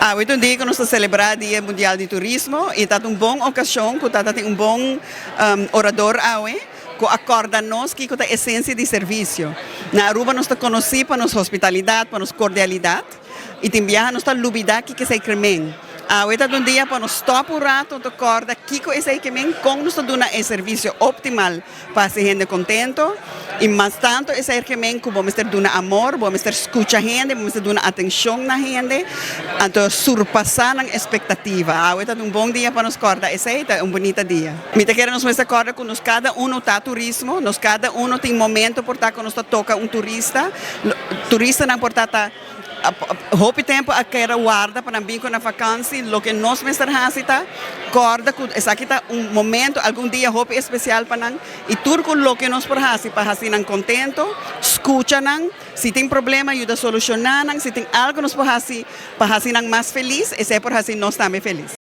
Awe ta un dia ku nos ta selebrá Dia Mundial di Turismo i ta un bon okashon ku ta tin un bon orador awe ku a kòrda nos kiko ta esensia di servisio. Na Aruba nos ta konosí pa nos hospitalidat, pa nos kordialidat i tin biaha nos ta lubidá kiko esei kremen. Awe ta un dia pa nos stòp un rato ta kòrda kiko esei kemen, kon nos ta duna e servisio optimal pa hasi hende kontento i mas tantu esei kemen ku bo mester duna amor, bo mester skucha hende, bo mester duna atenshon na hende, anto surpasá nan espektativa. Awe ta un bon dia pa nos kòrda esei, ta un bunita dia. Mi ta kere nos mester kòrda ku nos kada unu ta turismo, nos kada unu tin momento por ta ku nos ta toka un turista, turistanan por ta ta. Hopi tempu a keda warda pa nan bin ku nan vakansi. Loke nos mester hasi ta kòrda ku esaki ta un momentu, algun dia hopi espesial pa nan i tur ku loke nos por hasi pa hasi nan kontentu, skucha nan, si tin problema yuda solushoná nan, si tin algu nos por hasi pa hasi nan mas felis, esei por hasi nos tambe felis.